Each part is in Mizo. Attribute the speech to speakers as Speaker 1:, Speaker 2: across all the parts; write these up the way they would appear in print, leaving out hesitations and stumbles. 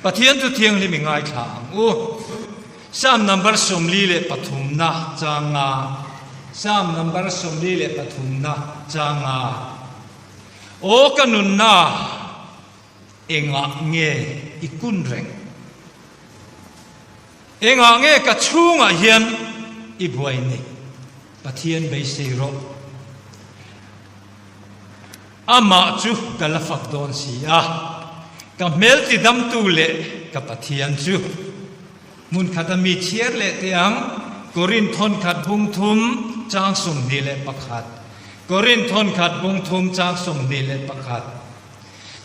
Speaker 1: Pathian chu thianghlim i ngaithla ang u. Psalm number 43 na changa. Psalm number 43 na changa. Aw ka nunna engah nge i kun reng? Engah nge ka chhungah hian i buai ni? Pathian beisei rawh. Amah chu ka la fak dawn si a, ka hmel tidamtu leh ka Pathian chu. Hmun khata mi chhiar leh teh ang, Korin thawnkhat bung thum chang 21. Korin thawnkhat bung thum chang 21.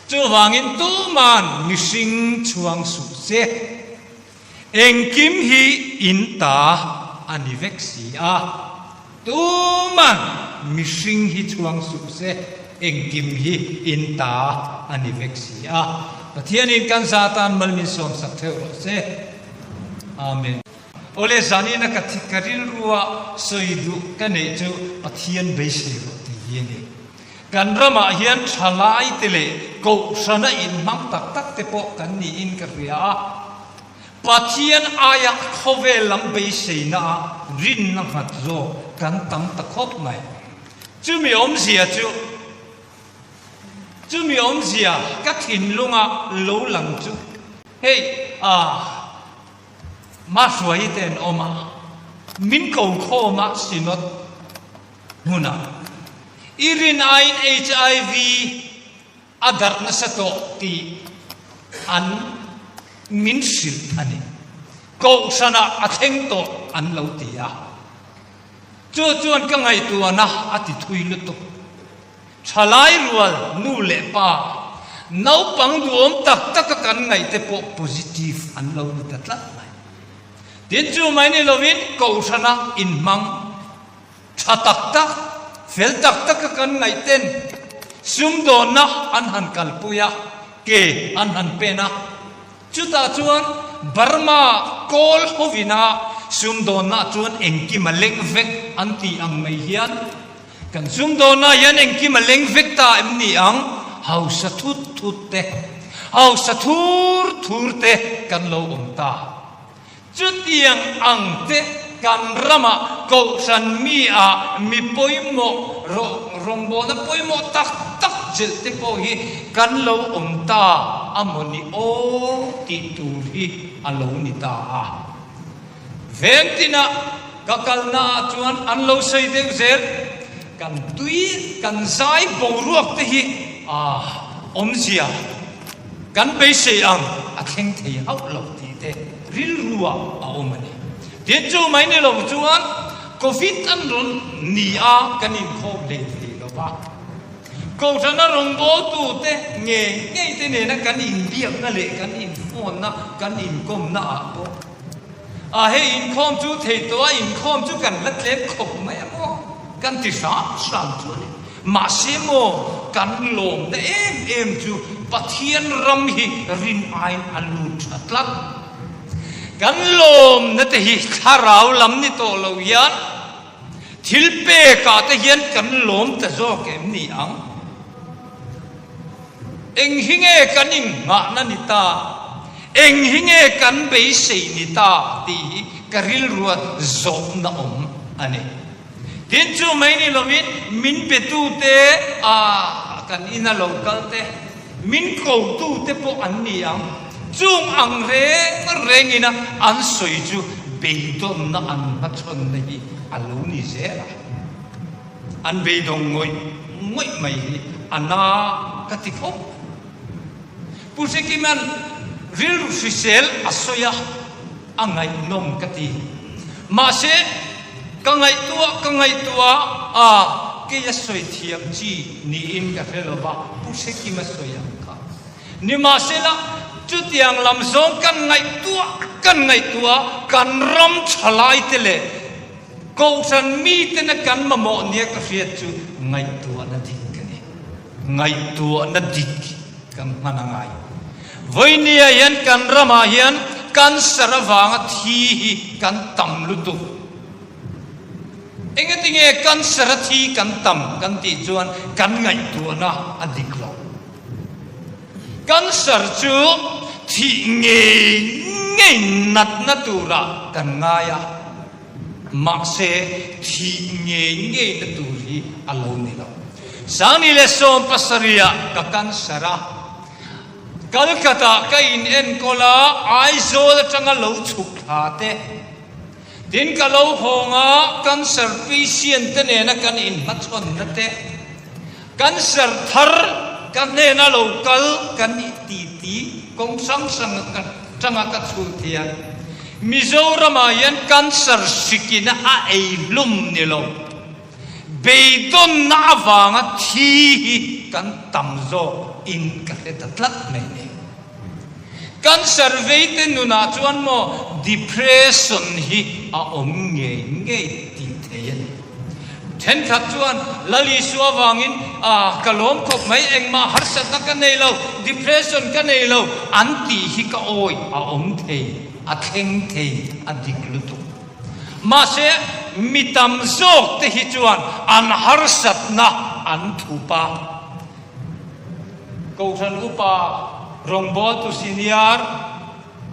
Speaker 1: Chuvangin tuman mihring chhuang suh se. Engkim hi in ta a ni vek si a, tuman mihring hi chhuang suh se, engkim hi in ta a ni vek si a. Pathianin kan za atan mal min sawmsak theuh rawh se. Amen. Awle zanina ka thi ka rilrua sawi duh ka neih chu Pathian beisei rawh tih hi a ni. Kan ramah hian thalaite leh kohhrana inhmang tak tak te pawh kan niin ka hria a. Pathian aia khawvel lam beiseina ah rinna nghat zawk kan tam ta khawp mai. Chumi awmzia chu, chumi awmzia ka thinlunga lo lang chu hei a Mahruaii te an awm a, min ko khawm a Synod hmunah i rin aiin HIV a darh nasa tawh tih an min hrilh a ni. Kohhranah a thleng tawh an lo ti a. Chu chuan ka ngaihtuahna a ti thui lutuk. Thalai rual nu leh pa, naupang duhawm tak taka kan ngaihte pawh positive an lo ni ta tlat mai. Tin chu mai ni lovin kohhrana inhmang tha tak tak, fel tak taka kan ngaihten sumdawnna an han kalpui a, ke an han pen a. Chutah chuan Burma kawl hovina sumdawnna chuan engkim a leng vek an tih ang mai hian kan sumdawnna hian engkim a leng vek ta em ni ang? Hausa thut thut te, hausa thur thur te kan lo awm ta. Chutiang ang te kan ramah kohhran mi ah mi pawimawh rawngbawlna pawimawh tak tak chelh te pawh hi kan lo awm ta a maw ni aw tih tur hi a lo ni ta a. Veng tinah ka kalna ah chuan an lo sawi deuh zel, kan tui kan zai boruak te hi a awmzia kan beisei ang a thleng thei hauh lo tih te rilru ah a awm a ni. Tin chu mai ni lo chuan Covid an rawn ni a kan inkhawm hlei thei lo va. Kohhrana rawngbawltu te ngei ngei te nena kan inbiakna leh kan inphone-na kan inkawmna ah pawh a hei inkhawm chu thei tawh a inkhawm chu kan la tlem khawp mai a maw kan ti hram hram chu a ni. Mahse maw, kan lawmna em em chu Pathian ram hi rin aiin a lut tha tlat. Kan lawmna te hi thlarau lam ni tawh lo hian thil pekah te hian kan lawm ta zawk em ni ang? Eng hi nge kan inghahna ni ta? Eng hi nge kan beisei ni ta? tih hi ka rilrua zawhna awm a ni. Tin chu mai ni lovin min betute a kan ina lo kal te, min kotute pawh an ni ang. Chung ang reng rengina an sawi chu beidawnna an hmachhawnna hi a lo ni zel a. An beidawng ngawih ngawih mai hi a na ka ti khawp. Pu Hrikima'n rilru hrisel a sawi a, a ngaihnawm ka ti. Mahse, ka ngaihtuah ka ngaihtuah a, kei a sawi thiam chi niin ka hre lo va, Pu Hrekima sawi ang kha. Nimahsela, chutiang lam zawng kan ngaihtuah kan ngaihtuah kan ram thalaite leh Kohhran mitena kan mamawh nia ka hriat chu ngaihtuahna dik a ni. Ngaihtuahna dik kan hman a ngai. Vawinia hian kan ramah hian cancer avanga thi hi kan tam lutuk. Engatinge cancer a thi kan tam kan tih chuan kan ngaihtuahna a dik lo. Cancer chu thih ngei ngei natna turah kan ngai a, mahse thih ngei ngeina tur hi a lo ni lo. Sangni leh 70 ah ka cancer a, Calcutta ka inenkawl a, Aizawl atanga lo chhuk thla te, Tin, ka lo hawng a, cancer patient te nena kan inhmachhawnna te, cancer thar ka hnena lo kal kan titi kawng hrang hrang atanga ka chhut hian Mizoramah hian cancer hrikin a ei hlum ni lo, beidawnna avanga thi hi kan tam zawk in ka hre ta tlat mai ni. Cancer veite nunah chuan maw depression hi a awm ngei ngei tih thei a ni. Thenkhat chuan Lal Isua vangin ah ka lawm khawp mai engmah harsatna ka nei lo, depression ka nei lo an tih hi ka awi a awm thei, a thleng thei, a dik lutuk. Mahse mi tam zawk te hi chuan an harsatna an thup a. Kohhran upa rawngbawltu senior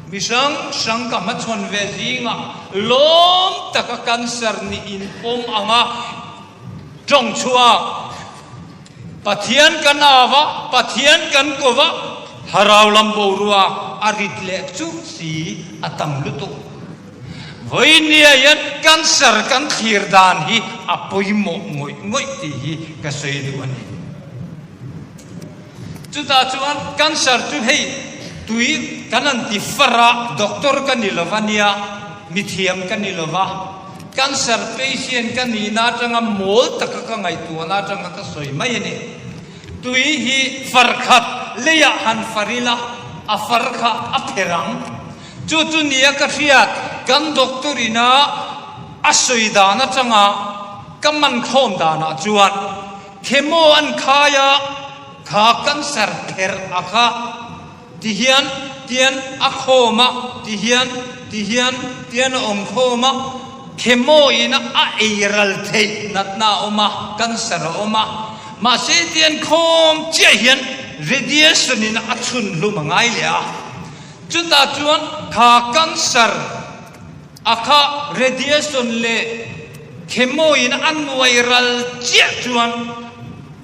Speaker 1: mi hrang hrang ka hmachhawn ve zingah lawm taka cancer nih inpawm anga tawng chhuak. Pathian kan au a, Pathian kan ko va, thlarau lam boruak a rit leh chur si a tam lutuk. Vawinia hian cancer kan thlir dan hi a pawimawh ngawih ngawih tih hi ka sawi duh a ni. Chutah chuan cancer chu hei tui kan han ti far a, doctor ka ni lova nia, mithiam ka ni lova, cancer patient ka nihna atanga mawl taka ka ngaihtuahna atanga ka sawi mai a ni. Tui hi far khat leiah han far ila, a far kha a pher ang. Chu chu nia ka hriat, kan doctor ina a sawi dan atanga ka man khawm danah chuan Chemo an khai a, kha cancer pherh a kha ti hian tian a khawm a, ti hian ti hian tian a awm khawm a, chemo in a ei ral theih natna a awm a, cancer a awm a, mahse tian khawm chiah hian radiation in a chhun hlum a ngai leh a, chutah chuan kha cancer A kha radiation leh chemo in a nuai ral chiah chuan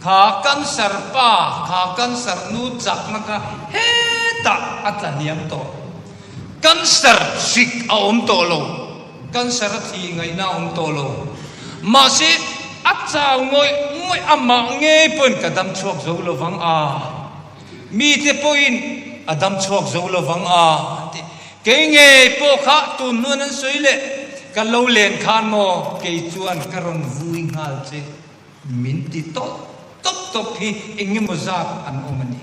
Speaker 1: kha cancer pa, kha cancer nu chakna kha hetah a tla hniam tawh. Cancer hrik a awm tawh lo, cancer a thih ngaihna a awm tawh lo. Mahse a chau ngawih ngawih amah ngei pawhin ka dam chhuak zo lovang a, mite pawhin a dam chhuak zo lovang a an ti. Kei ngei pawh kha tun hnuan an sawi leh ka lo len khan maw kei chuan ka rawn vui nghal che min ti tawp tawp tawp hi eng emaw zat an awm a ni.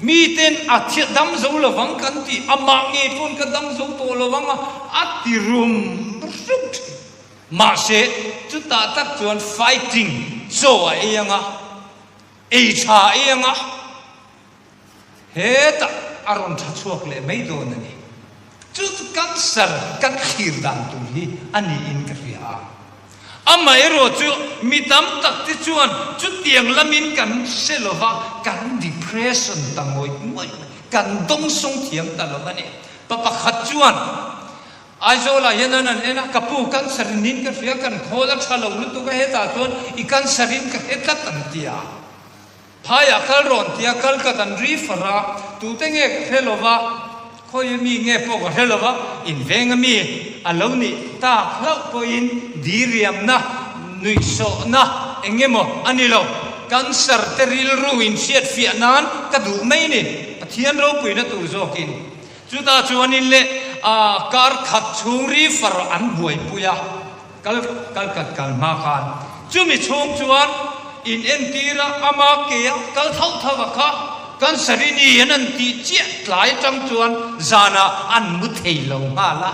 Speaker 1: Miten a thil dam zo lovang kan ti amah ngei pawn ka dam zo tawh lovang a a ti rum rum thin. Mahse chutah tak chuan fighting chaw a ei ang a, ei tha a ei ang a. Hetah a rawn tha chhuak leh mai dawn a ni. Chu chu cancer kan thlir dan tur hi a niin ka hria a. Amaherawh chu mi tam tak te chuan chutiang lamin kan hre lo va, kan depression ta ngawih ngawih mai, kan dawngsawng thiam ta lo a ni. Pa pakhat chuan Aizawlah hian an han en a, ka pu cancer niin ka hria, kan khawl a tha lo lutuk a, hetah chuan i cancer in ka hre tlat an ti a. Phaiah kal rawn tia kal ka dan ri far a, tute nge ka hre lo va, khawi mi nge pawh ka hre lo va, inveng a mi a lo nih tak hlauh pawhin diriamna, nuihsawhna eng emaw a ni lo. Cancer te rilru inhriatfiah nan ka duh mai ni, Pathian ropuina tur zawkin. Chutah chuanin leh kar khat chhung ri far an buaipui a. Kal kal khat kal hma khan chumi chhung chuan in entir a, ama ke a kal thauh thauh a kha cancer i ni an an tih chiah tlai atang chuan zanah an mu thei lo nghal a,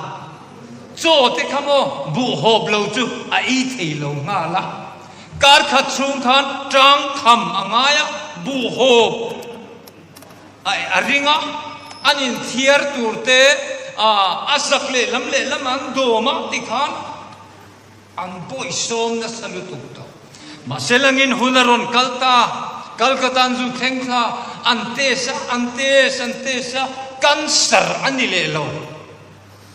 Speaker 1: chaw te kha maw buh hawp lo chu a ei thei lo nghal a, kar khat chhung khan tang tham a ngai a, buh hawp. A ring a, an inthiar tur te a zak lehlam lehlam an dawm a tikhan an bawihsawm nasa lutuk tawh. Mahse langin hun a rawn kal ta, Calcutta an zu thleng thla, an test a, an test, an test a. Cancer a ni leh lo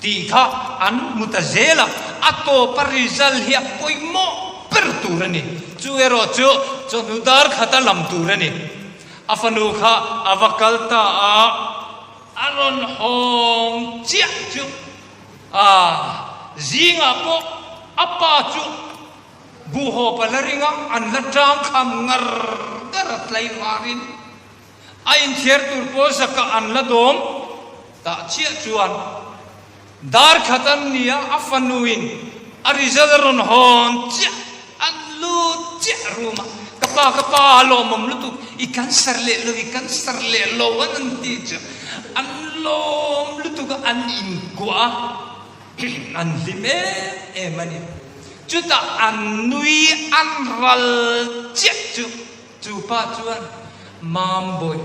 Speaker 1: tih kha an hmu ta zel a, a tawpa result hi a pawimawh ber tur a ni. Chu erawh chu chawhnu dar khata lam tur a ni. A fanu kha a va kal ta a, a rawn hawng chiah chu a zingah pawh a pa chu buhhawp a la ring a, an la tang kham ngar ngar a tlaivarin a inthiar tur pawl zakah an la dawm tah chiah chuan Dar khat an ni a, a fanuin a result a rawn hawn chiah, an lut chiah room ah, Ka pa, ka pa, a lawmawm lutuk, i cancer leh lo, i cancer leh lo an an ti chu an lawm lutuk a, an inkuah a, an hlim em em a ni. Chutah an nui an ral chiah chu. Chu pa chuan, Mambawi,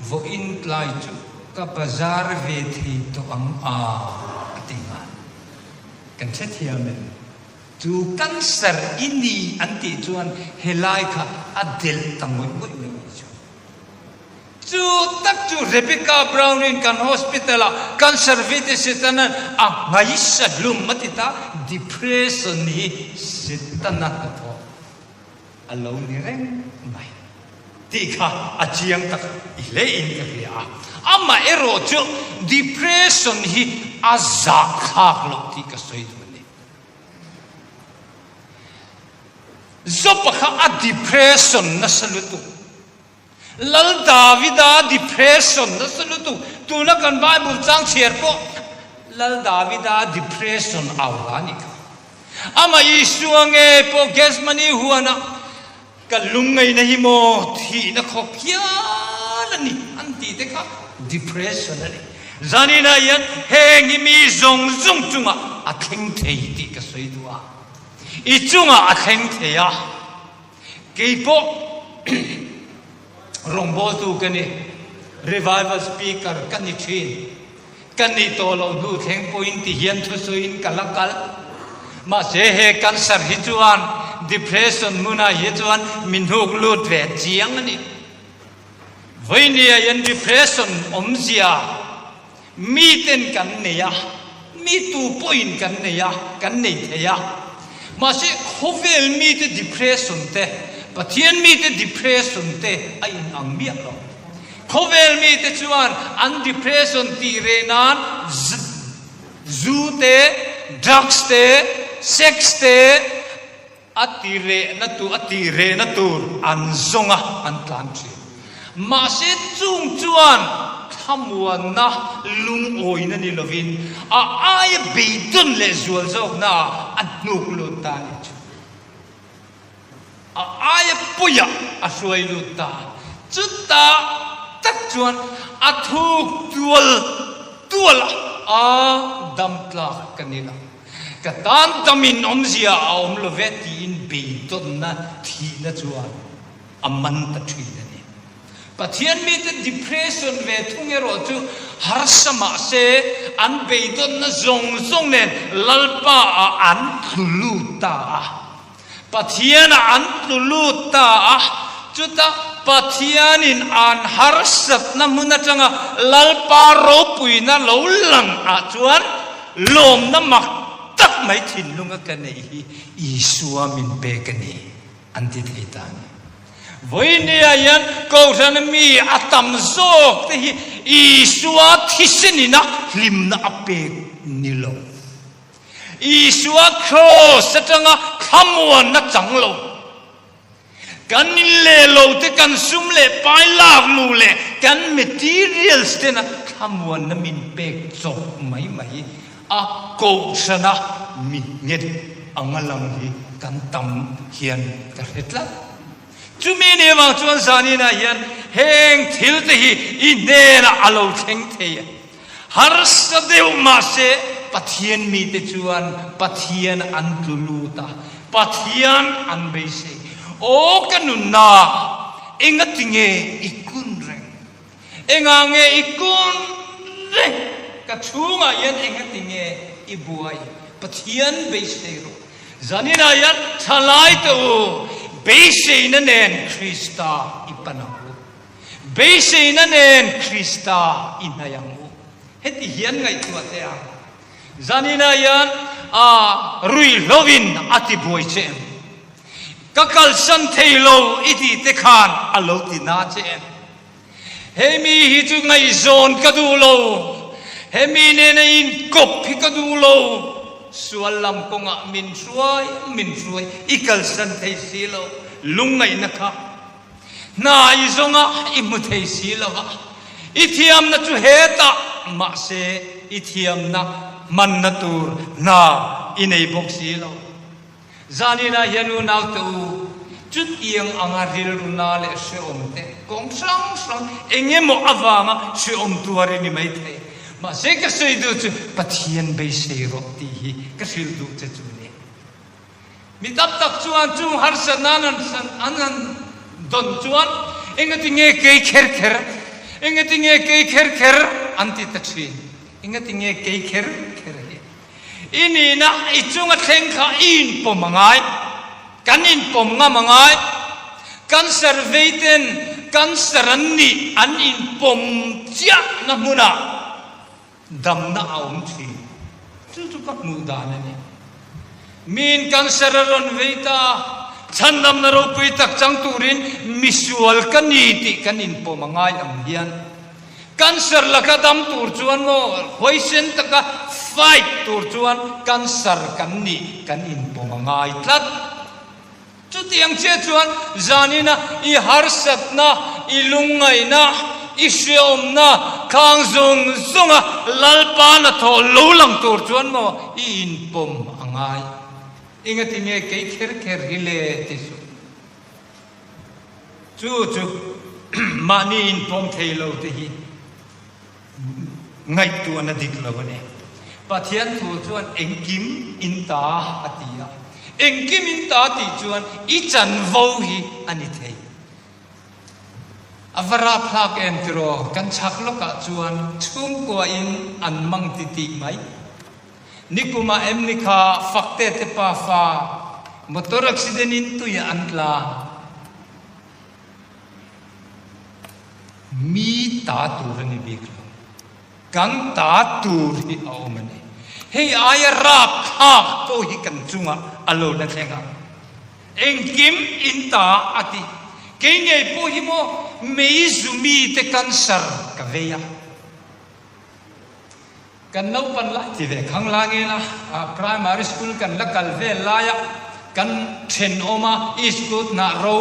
Speaker 1: vawiin tlai chu ka bazar ve thei tawh ang a, a ti nghal. Kan hrethiam em? Chu cancer i ni an tih chuan helai kha a delh ta ngawih ngawih mai ni chu. Chu tak chu Rebecca Brown-in kan hospital-ah cancer vite Setanan a nghaisa hlum a ti ta, depression hi Setana hnathawh. A lo ni reng mai tih kha a chiang tak i hle in ka hria a. Amah erawh chu depression hi a zahthlak loh tih ka sawi duh a ni. Job-a kha a depression nasa lutuk. Lal Davida depression nasa lutuk, tuna kan Bible chang chhiar pawh Lal Davida depression au la ni kha. Amah Isua nge pawh Gethsemane huanah ka lungngaihna hi maw thihna khawp hial a ni an tih te kha depression a ni. Zaninah hian heng hi mi zawng zawng chungah a thleng thei tih ka sawi duh a, i chungah a thleng thei a. Kei pawh rawngbawltu ka ni, revival speaker ka ni thin. Ka nih tawh loh hnu thleng pawhin ti hian thusawiin ka la kal. Mahse he cancer hi chuan depression hmunah hi chuan min hnuk lut ve chiang a ni. Vawinia hian depression awmzia Miten kan nei a, mi tu pawhin kan nei a, kan nei thei a. Mahse, khawvel mite depression te, Pathian mite depression te a inang miah lo. Khawvel mite chuan an depression tih reh nan zu te, drugs te, sex te, A ti rehna tur, a tih rehna tur an zawng a, an tlan thin. Mahse chung chuan thlamuanna lungawina ni lovin a aia beidawn leh zual zawkna ah a hnuk lut ta a ni chu. A aia puiah a hruai lut ta. Chutah tak chuan a thuk tual tual a, a dam tlak ka ni lo. Ka tan tamin awmzia a awm lo ve tiin beidawnna thihna chuan a man ta thin a ni. Pathian mite depression ve thung erawh chu harsa mah se an beidawnna zawng zawng nen Lalpa ah an tlu lut ta a. Pathianah an tlu lut ta a, chuta Pathianin an harsatna hmun atanga Lalpa ropuina lo lang ah chuan lawmna mak tak mai thinlunga ka neih hi Isua min pek a ni an ti thei ta a ni. Vawinia hian Kohhran mi a tam zawk te hi Isua thisenina hlimna a pek ni lo. Isua kraws atanga thlamuanna chang lo, kan in leh lo te, kan sum leh pai lak lu leh kan materials tena thlamuanna min pek chawp mai mai a kohhrana mi nghet anga lang hi kan tam hian ka hre tlat. Chumi ni avang chuan zaninah hian heng thil te hi i hnenah a lo thleng thei a. Harsa deuh mahse Pathian mite chuan Pathian an tlu lut a, Pathian an beisei. Aw ka nunna, engatinge i kun reng? Engah nge i kun reng? Ka chhungah hian engatinge i buai? Pathian beisei rawh. Zaninah hian thalai te u, beiseina nen Krista i pan ang u. Beiseina nen Krista i hnaih ang u. Heti hian ngaihtuah teh ang. Zaninah hian a ruihhloin a ti buai che em? Ka kalsan thei lo i tih te khan a lo ti na che em? Hemi hi chu ngaihzawn ka duh lo, hemi nena inkawp hi ka duh lo, sual lam kawngah min hruai min hruai i kalsan thei si lo, lungngaihna kha hna i zawnga i hmu thei si lo va, i thiamna chu hetah mahse i thiamna hmanna tur hna i nei bawk si lo. Zaninah hian unaute u, chutiang anga rilruna leh hrehawm te kawng hrang hrang eng emaw avanga hrehawm tuar i ni maithei. Mahse ka sawi duh chu Pathian beisei rawh tih hi ka hrilh duh che chu ni. Mi tam tak chuan chung harsatna an an han dawn chuan engati nge kei kher kher, engati nge kei kher kher an ti ta thin. Engati nge kei kher kher hi? I nihna i chunga thleng kha i inpawm a ngai, kan inpawm ngam a ngai. Cancer vei ten cancer an nih an inpawm chiahna hmunah damna a awm thin. Chu chu ka hmuh dan a ni. Miin cancer a rawn vei ta, chhandamna ropui tak chang turin misual ka ni tih kan inpawm a ngai ang hian Cancer laka dam tur chuan maw huaisen taka fight tur chuan cancer kan nih kan inpawm a ngai tlat. Chutiang chiah chuan zanina i harsatna, i lungngaihna, i hreawmna khang zawng zawnga Lalpa hnathawh lo lang tur chuan maw i inpawm a ngai. Engati nge kei kher kher hi le ti suh. Chu chu mahni inpawm thei lo te hi ngaihtuahna dik lo a ni. Pathian thu chuan engkim in ta a ti a, engkim in ta tih chuan i chanvo hi a ni thei. A va rapthlak em tiraw, kan chhak lawkah chuan chhungkua in an mang ti tih mai. Nikumah em ni kha Fakte te pafa motor accident in tuiah an tla. Mi ta tur a ni bik lo. Kan ta tur hi a awm a ni. Hei aia rapthlak pawh hi kan chungah a lo la thleng ang. Engkim in ta a ti. Kei ngei pawh hi maw mei zu mite cancer ka vei a. Kan naupan lai ti ve khang la nge la, primary school kan la kal vel laia kan thenawm a iskut hnah ro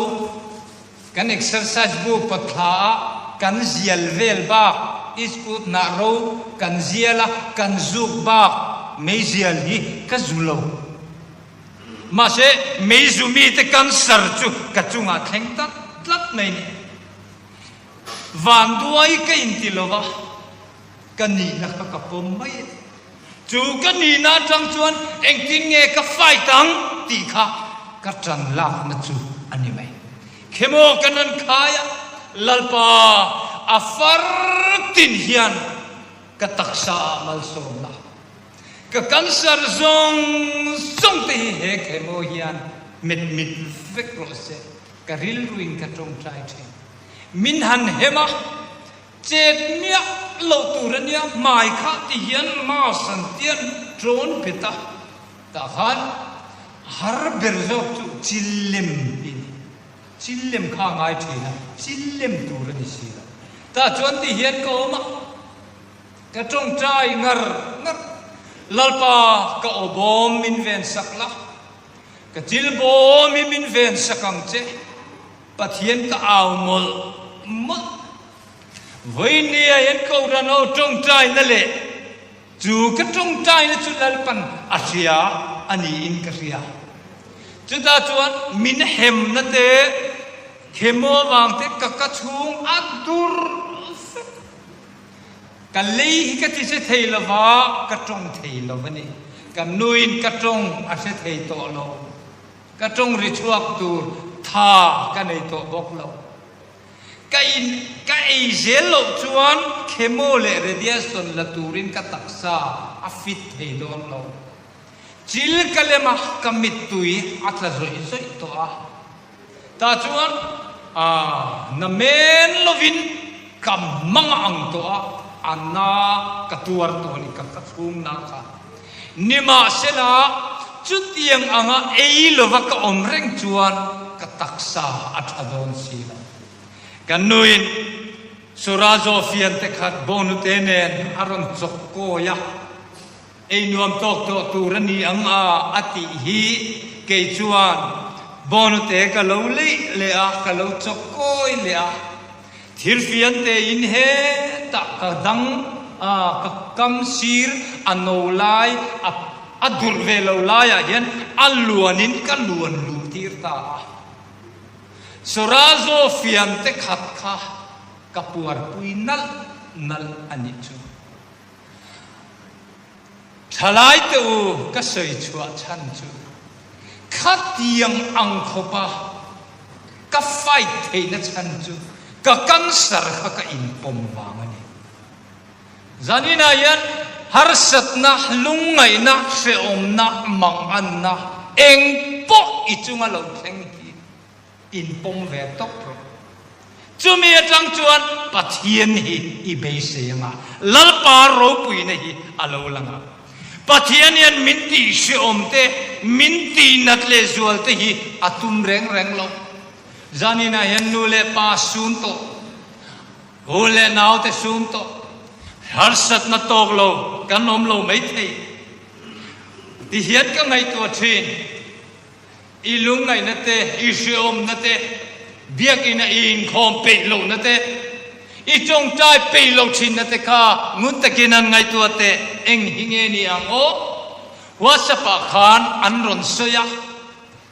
Speaker 1: kan exercise bu pawt thla a kan zial vel bak iskut hnah ro kan zial a kan zuk bak meizial hi ka zu lo. Mahse meizu mite cancer chu ka chungah thleng tlat tlat mai ni. Vanduai ka inti lova. Ka nihna kha ka pawm mai a, chu ka nihna atang chuan engtin nge ka fight ang tih kha ka tan lakna chu a ni mai. Khemaw kan han khai a, Lalpa a far tin hian ka taksa ah malsawmna, ka cancer zawng zawng te hi he khemaw hian met mit vek rawh se, ka rilruin ka tawngtai thin. Min han hem a. Chet miah loh tur a nia, hmai kha ti hian mask an tian ṭawn bet a, tah khan har ber zawk chu chil lem hi a ni. Chil lem kha a ngai ṭhin a, chil lem tur a ni si lo. Tah chuan ti hian ka awm a, ka ṭawngṭai ngar ngar, Lalpa ka aw bawm min ven sak la, ka chil bawm hi min ven sak ang che. Pathian ka au mawlh mawlh. Vawinia hian Kohhran ho tawngtaina leh chu ka tawngtaina chu Lalpan a hria a niin ka hria. Chutah chuan min hemna te, khemaw avang te ka ka chhung a dur vek. Ka lei hi ka ti hre thei lo va, ka tawng thei lo a ni. Ka nuin ka tawng a hre thei tawh lo. Ka tawng ri chhuak tur tha ka nei tawh bawk lo. Ka in ka ei zel loh chuan chemo leh radiation la turin ka taksa a fit thei dawn lo. Chil ka lem a, ka mittui a tla zawih zawih tawh a. Tah chuan a na men lovin ka mang ang tawh a. A na ka tuar tawh a ni, ka ka chhung na kha. Nimahsela, chutiang anga ei lova ka awm reng chuan ka taksa a tha dawn si lo. Kan nuin Surajo fiante khat Bonute nen a rawn chawk kawi a. Ei nuam tawk tawh tur a ni ang a, a tih hi kei chuan Bonute ka lo leih leh a, ka lo chawk kawi leh a. Thirfian tein hetah ka dang a, ka kam sir a no lai a, a durh ve lo laiah hian a luanin ka luan luh tir ta a. Surazo fiante khat kha ka puarpui nalh nalh a nih chu. Thalaite u ka sawi chhuah chhan chu khatiang ang khawpa ka fight theihna chhan chu ka cancer kha ka inpawm vang a ni. Zaninah hian harsatna, lungngaihna, hrehawmna, manganna eng pawh i chunga lo thleng hi Inpawm ve tawp rawh. Chumi atang chuan Pathian hi i beisei anga, Lalpa ropuina hi a lo lang a. Pathian hian min tih hrehawm te, min tih nat leh zual te hi a tum reng reng lo. Zaninah hian nu leh pa sun tawh, u leh nau te sun tawh, harsatna tawk lo kan awm lo maithei. Tihian ka ngaihtuah thin. I lungngaihna te, i hrehawmna te, biakina i inkhawm peih lohna te, i tawngtai peih loh thinna te kha ngun takin an ngaihtuah teh. Eng hi nge ni ang aw? WhatsApp ah khan an rawn sawi a,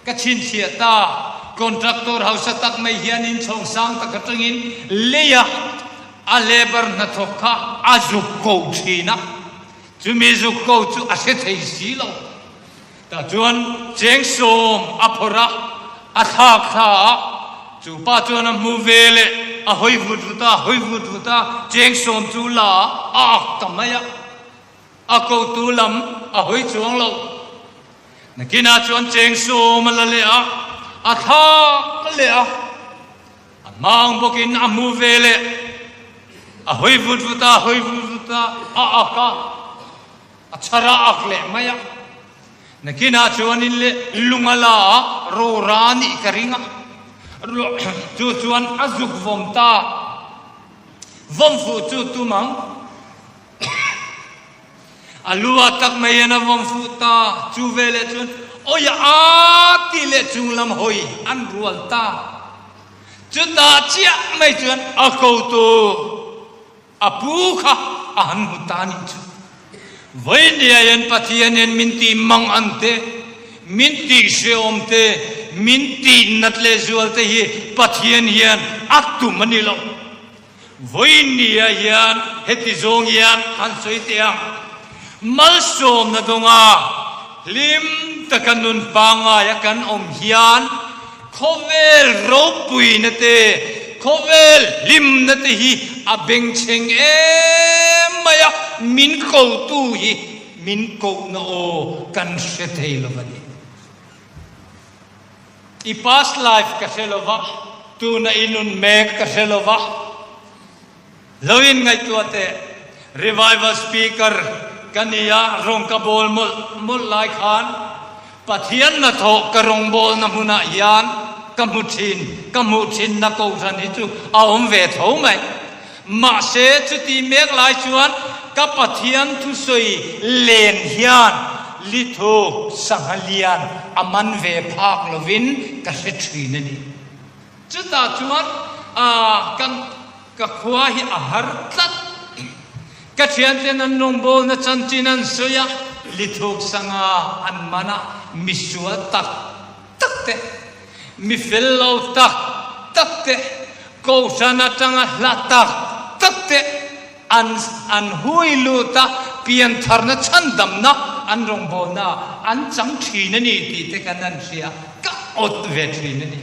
Speaker 1: ka chhinchhiah ta. Contractor hausa tak mai hian inchhawng sang tak atangin leia a labour hnathawk kha a zuk ko thin a, chumi zuk ko chu a hre thei si lo. Tah chuan cheng sawm a phawrh a, a thlak thla a, chu pa chuan a hmu ve leh a hawi vut vut a, hawi vut vut a, cheng sawm chu la a ak ta mai a, a kotu lam a hawi chuang lo. Nakinah chuan cheng sawm a la leh a, a thlak leh a, a hmang bawkin a hmu ve leh a hawi vut vut a, hawi vut vut a, a ak a. A chhar a ak leh mai a, nakinah chuanin le lung a la a, rora a nih ka ring a, chu chuan a zuk vawm ta, vawm fuh chu tum ang, a lu ah tak mai hian a vawm fuh ta, chu veleh chuan awi a a tih leh chunglam hawi an rual ta, chutah chiah mai chuan a kotu. A pu kha a han hmu ta nih chu. Vawinia in Pathianin min tih mang an te, min tih hrehawm te, min tih nat leh zual te hi Pathian hian a tum a ni lo. Vawinia hian heti zawng hian han sawi teh ang, Malsawmna dawnga hlim taka nun pangngaia kan awm hian Khawvel ropuina te, khawvel hlimna te hi a bengchheng em mai a, min kotu hi min kohna aw kan hre thei lo a ni. I past life ka hre lo va, tuna i nun mek ka hre lo va. Lo in ngaihtuah teh, Revival Speaker ka ni a, rawng ka bawl mawlh mawlh lai khan Pathian hnathawh ka rawngbawlna hmunah hian ka hmu thin, ka hmuh thinna kohhran hi chu a awm ve tho mai. Mahse chuti mek lai chuan ka Pathian thusawi len hian lithu sangha lian a man ve phak lovin ka hre thin a ni. Chutah chuan kan ka khua hi a har tlat. Ka thianten an rawngbawlna chanchin an sawi a, lithuk sanga an man a, misual tak tak te, mi fel lo tak tak te, kohhran atanga hla tak tak te an an hui lut a, piantharna chhandamna an rawngbawlna an chang thin a ni tih te kan han hria, ka awt ve thin a ni.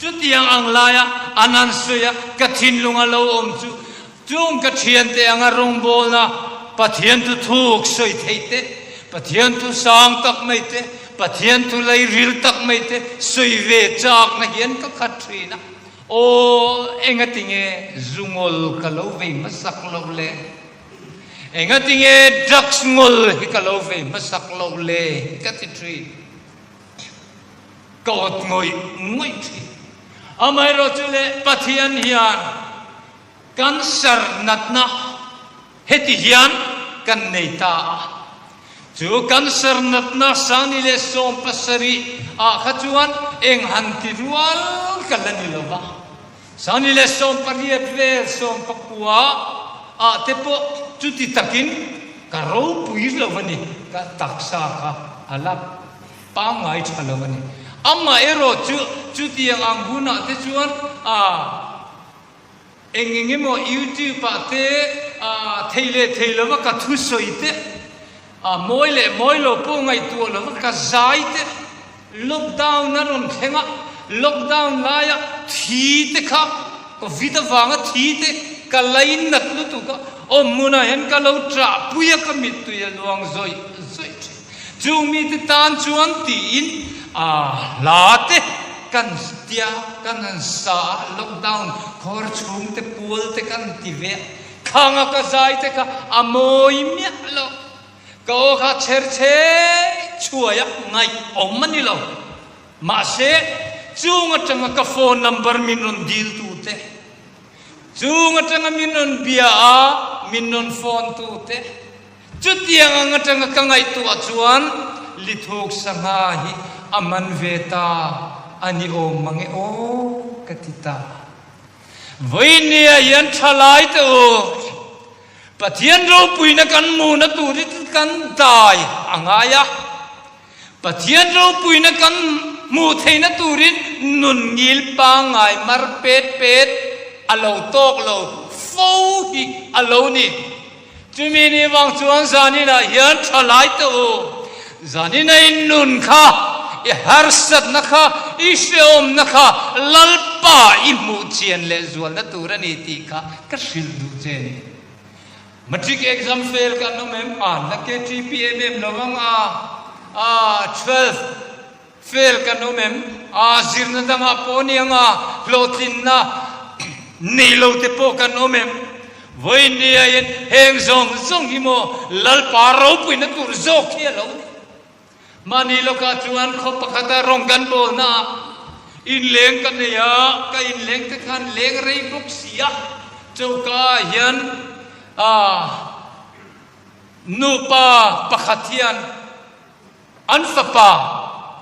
Speaker 1: Chutiang ang laia an han sawi a, ka thinlung a lo awm chu, chung ka thiante anga rawngbawlna Pathian thu thuk sawi theih te, Pathian thu sang tak mai te, Pathian thu lei ril tak mai te sawi ve chakna hian ka khat thin a. Aw, engatinge zungawl ka lo vei hmasak loh le? Engatinge drugs ngul hi ka lo vei hmasak loh le hi ka ti thin. Ka awt ngawih ngawih thin. Amaherawhchu le Pathian hian cancer natna heti hian kan nei ta a. Chu cancer natna sangni leh 70 ah kha chuan eng han ti rual ka la ni lo va. Sangni leh 18 vel 19 ah te pawh chuti takin ka ropui lo a ni, ka taksa kha a la pangngai tha lo a ni. Amaherawh chu chutiang ang hunah te chuan a eng eng emaw YouTube ah te thei leh thei lova ka thusawi te, A mawi leh mawi lo pawh ngaihtuah lo va ka zai te, lockdown a rawn thleng a, lockdown laia thi te kha covid avanga thi te ka lain nat lutuk a, awm hmunah hian ka lo ṭah pui a ka mittui a luang zawih zawih ṭhin. Chung mite tan chuan tiin a hla te kan tia kan han sa a, lockdown khawr chhung te pual te kan ti ve a. Thanga ka zai te kha a mawi miah lo. Ka aw kha chher chhe chhuai a, ngaihawm a ni lo. Mahse, chung atanga ka phone number min rawn dil tu te, chung atanga min rawn bia a min rawn phone tu te, chutiang ang atanga ka ngaihtuah chuan Lithuk sangha hi a man ve ta a ni awm mange aw ka ti ta. Vawinia hian thalai te u, Pathian ropuina kan hmuhna tur hi chu kan dai a ngai a. Pathian ropuina kan hmuh theihna turin nun ngil pangngai mar pet pet a lo tawk lo fo hi a lo ni. Chumi ni vang chuan zaninah hian thalai teh u, zanina i nun kha, i harsatna kha, i hrehawmna kha Lalpa i hmuh chian leh zualna tur a ni tih kha ka hrilh duh che a ni. Matric exam fail kan awm em? A, la KTP em em lo ang a, a, 12. Fel kan awm em? A zirna dangah pawh ni anga hlawhtlinna nei lo te pawh kan awm em? Vawiin ni aiin heng zawng zawng hi maw Lalpa ropuina tur zawk hi a lo ni. Mahni lawkah chuan khaw pakhata rawng kan bawlna ah inleng ka nei a, ka inleng te khan leng rei bawk si a, choka ah hian a nupa pakhat hian An fapa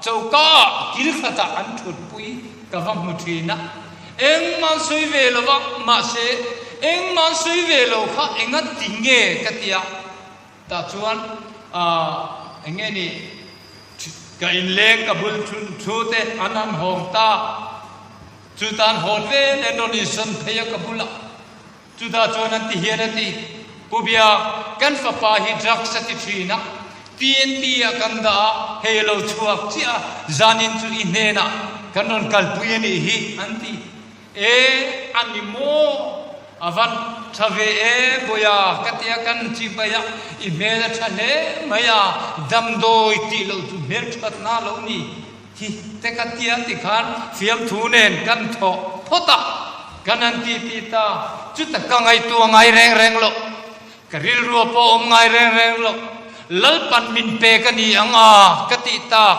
Speaker 1: choka ah kil khatah an thutpui ka va hmu thin a, engmah an sawi ve lo va, mahse engmah an sawi ve lo kha enga ti nge ka ti a, tah chuan aah eng nge ni ka inleng ka bul thu te an han hawng ta, chutan hawn vel en rawn insawn phei a ka bulah. Chutah chuan an ti hian a ti, Pu Biak, kan fapa hi drugs a ti thin a, TNT ah kan dah a, hei a lo chhuak chiah a, zanin chu i hnenah kan rawn kalpui a nih hi, an ti. E, a ni maw? A va tha ve e, Bawiha, ka ti a, kan chibai a, i hmel a tha hle mai a, damdawi tih loh chu hmelthatna a lo ni. Hi te ka tia ti khan fiamthu nen kan thawh phawt a, kan han ti ti ta. Chuta ka ngaihtuah ngai reng reng loh, ka rilrua pawh awm ngai reng reng loh, Lalpan min pek a ni ang a ka tih tak.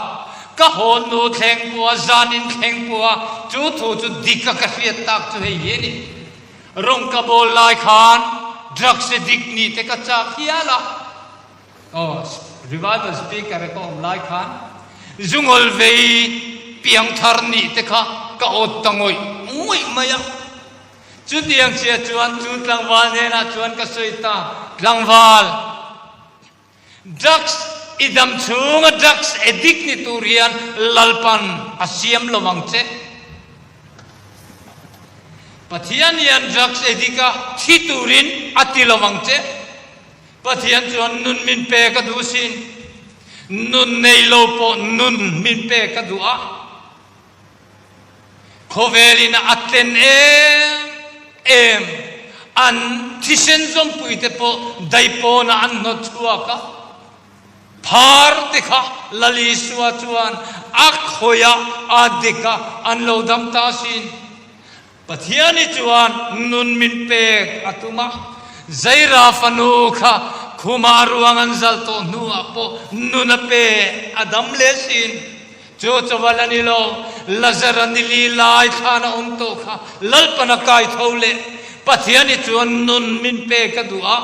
Speaker 1: Ka hawn nu thleng pawha zanin thleng pawha chu thu chu dik a ka hriat tak chu hei hi a ni. Rawng ka bawl lai khan drugs dik nih te ka chak hial a. Aw, revival speaker a ka awm lai khan zungawl vei piangthar nih te kha ka awt ta ngawih ngawih mai a. Chutiang chiah chuan chu tlangval hnenah chuan ka sawi ta, Tlangval, drugs i dam chhunga drugs addict ni tur hian Lalpan a siam lo ang che. Pathian hian drugs addict a thi turin a ti lo ang che. Pathian chuan nun min pe ka duh sin, nun nei lo pawh nun min pe ka duh a, khawvelin a tlen em em, an thisen zawmpui te pawh daipawnah an hnawt chhuak a, phar te kha Lal Isua chuan a khawih a, a dik a, an lo dam ta sin. Pathiani chuan nun min pek a tum a, Zaira fanu kha khuma ruang an zalh tawh hnuah pawh nun a pe, a dam leh sin. Chu chawval a ni lo, Lazara ni li lai thlan a awm tawh kha Lalpan a kai tho leh. Pathian hi chuan nun min pe ka duh a,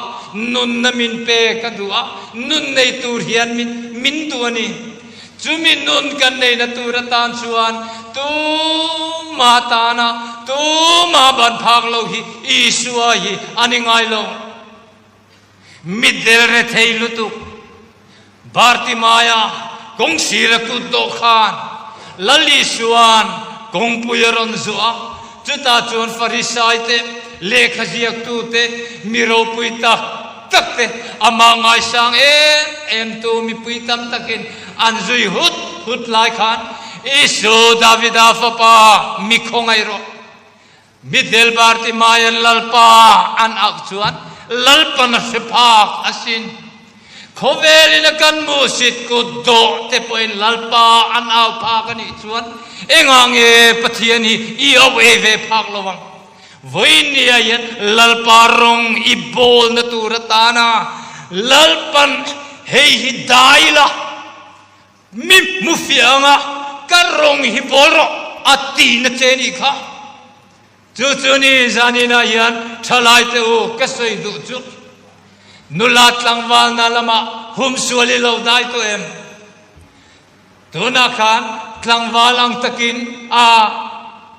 Speaker 1: nunna min pe ka duh a, nun nei tur hian min min duh a ni. Chumi nun kan neihna tur atan chuan tuma tana tuma ban phak lo hi Isua hi a ni ngai lo. Mitdel rethei lutuk Bartimaia kawng sira kut dawh khan Lal Isua'n kawngpui a rawn zuah a, chutah chuan Farisai te, lehkha ziaktu te, mi ropui tak tak te, amah ngaisang em em tu mipui tam takin an zui hut hut lai khan, Isu Davida fapa, mi khawngaih rawh. Mitdel Bartimaian Lalpa an auh chuan Lalpan a hre phak asin. Khawvelin a kan muhsit kut dawh te pawhin Lalpa an au phak a nih chuan engah nge Pathian hi i auh ei ve phak lo ang? Vawiin nia hian Lalpa rawng i bawlna tur atana Lalpan hei hi dai la, Mi hmu fiah anga ka rawng hi bawl rawh a ti na che nih kha. Chu chu ni zaninah hian thalai te u ka sawi duh chu nula tlangvalna lamah humsual i lo dai tawh em? Tunah khan tlangval ang takin a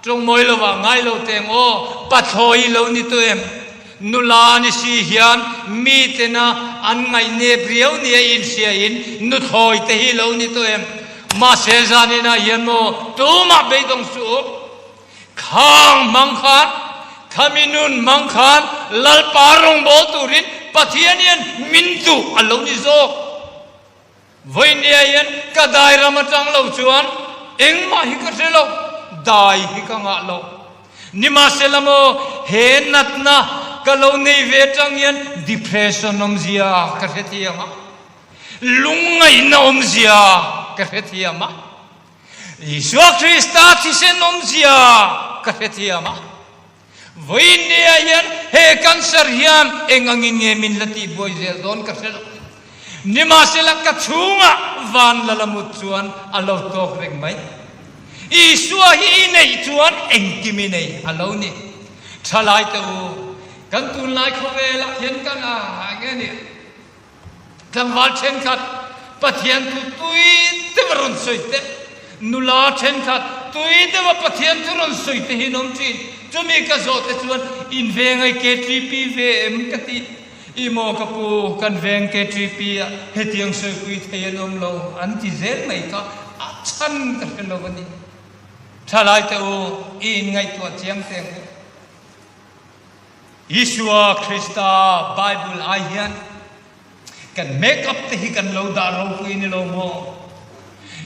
Speaker 1: Tawngmawi lovah ngai lo teng aw, pathlawi i lo ni tawh em? Nula ni si hian mi tena an ngaihnep riau nia inhriain nuthlawi te hi lo ni tawh em? Mahse zaninah hian maw tumah beidawng suh u. Khang hmang khan, khami nun hmang khan Lalpa rawngbâwl turin Pathian hian min duh a lo ni zawk. Vawinia hian ka dai ram atang lo chuan engmah hi ka hre lo, dai hi ka ngah lo. Nimahsela maw he natna ka lo nei ve atang hian depression awmzia ka hrethiam a, lungngaihna awmzia ka hrethiam a, Isua Krista thisen awmzia ka hrethiam a. Vawiin nia hian he cancer hian eng angin nge min la tihbuai zel dawn ka hre lo. Nimahsela ka chhungah van la la mut chuan a lo tawk reng mai. Isua hi i neih chuan engkim i nei a lo ni. Thalai te u, kan tunlai khawvelah hian kan a nge nia. Tlangval thenkhat Pathian thu tui deuha rawn sawi te, nula thenkhat tui deuha Pathian thu rawn sawi te hi an awm thin. Chumi ka zawh te chuan in veng ai KTP ve em ka ti. I maw ka pu, kan veng KTP ah hetiang sawipui thei an awm lo an ti zel mai kha a chhan ka hre lo a ni. Thalai te u, i inngaihtuah chiang teh ang u. Isua Krista Bible ai hian kan make up te hi kan lo dah ropui ni lo maw?